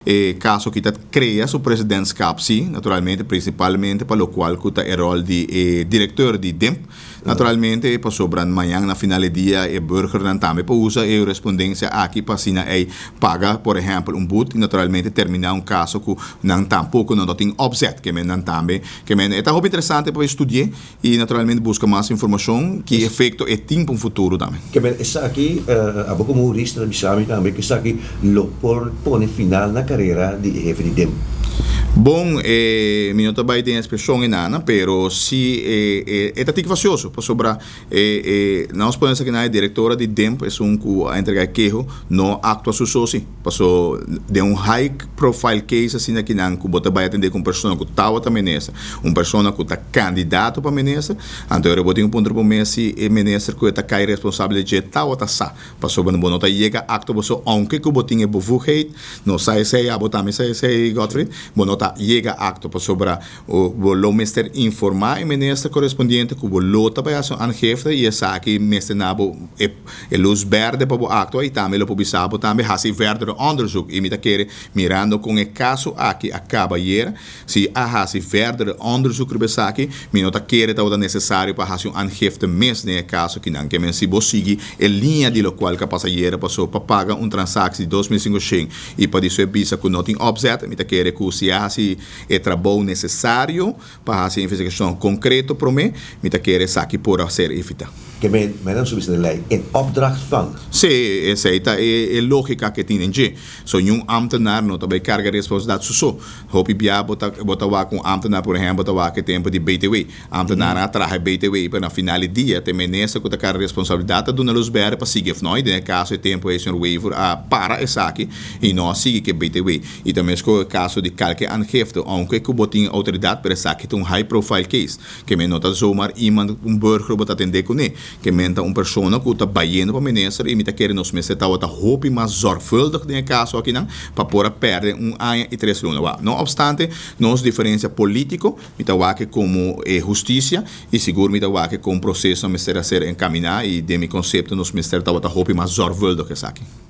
E kaso aki ta krea su presidentskap si, naturalmente, prinsipalmente pa lokual ku ta e ròl di e direkteur di DIMP. Naturalmente, pasobra mañan na final e dia e burgernan tambe por usa e hurespondensia aki pa asina ei paga, por ehèmpel, un but i naturalmente terminá un kaso ku nan tampoko no ta tin opzet. Ke men nan tambe ke men e ta hopi interesante pa studi'é I naturalmente buska mas informashon ki efekto e tin pa un futuro tambe. Ke men esaki, abo komo hurista ta bisa mi tambe ku esaki lo por pone final na karera di e hefe di dem. Bon, e mi no ta bai den ekspreshon enana, pero si e e ta tiki fasioso, pasobra e e nos pone esaki na e direktora di demp esun ku a entrega e keho no aktua su so si. Paso den un high profile case asina kinan ku bo ta bai atendé ku un persona ku tabata minister, un persona ku ta kandidato pa minister, anto ora bo tin ku puntra bo mes si e minister ku e ta kai responsabel di dje tabata sa. Pasobra bo no ta yega akto bo so ounke ku bo tin e bevoegheid, no sa esei, abo tambe sa esei Godfried, bo no ta yega akto pasobra Bo lo mester informá e minister korespondiente ku bo lo ta bai hasi un aangifte i esaki mester na bo e lus bèrdè pa bo aktua i tambe lo por bisa bo tambe hasi verdere onderzoek. I mi ta kere mirando kon e kaso aki a kaba ayer, si a hasi verdere onderzoek riba esaki, mi no ta kere tabata nesesario pa hasi un aangifte mes den e kaso kinan. Ke men si bo sigui e liña di lokual ka pasa ayer paso pa paga un transaksie di 2500 i pa di su e bisa ku no tin opzet, mi ta kere ku si a hasi E trabou nesesario pa hasi investigashon konkreto promé, mi ta kere esaki por a ser evitá. Ke men nan su bisa den lei in opdracht van. Sí, esei ta e lógika ke tin den dje. So niun ámtenar no ta bai karga responsabilidat su so. Hopi bia bo ta bo ta wak un ámtenar, por ehèmpel, ta wak e tempu di BTW. Ámtenarnan a traha e BTW, pero na final di dia ta e minister ku ta karga responsabilidat ta duna lus bèrdè pa sigui òf no. I den e kaso e tempu ei señor Wever a para esaki i no a sigui ku e BTW. I ta mesco e caso di calke aangifte, aunke cu bo tin autoridad, pero esaki ta un high profile case. Ke men no ta zomaar iemand, un burger bo ta atende cune. Ke men ta un persona cu ta bayendo pa minister y mi ta kere nos mester tabata hopi mas zorgvuldig den e caso akinan pa por a perde un aña y tres luna. Wak, no obstante nos diferencia politico, mi ta wak como e husticia y sigur mi ta wak con proceso mester a ser encamina y den mi concepto nos mester tabata hopi mas zorgvuldig esaki.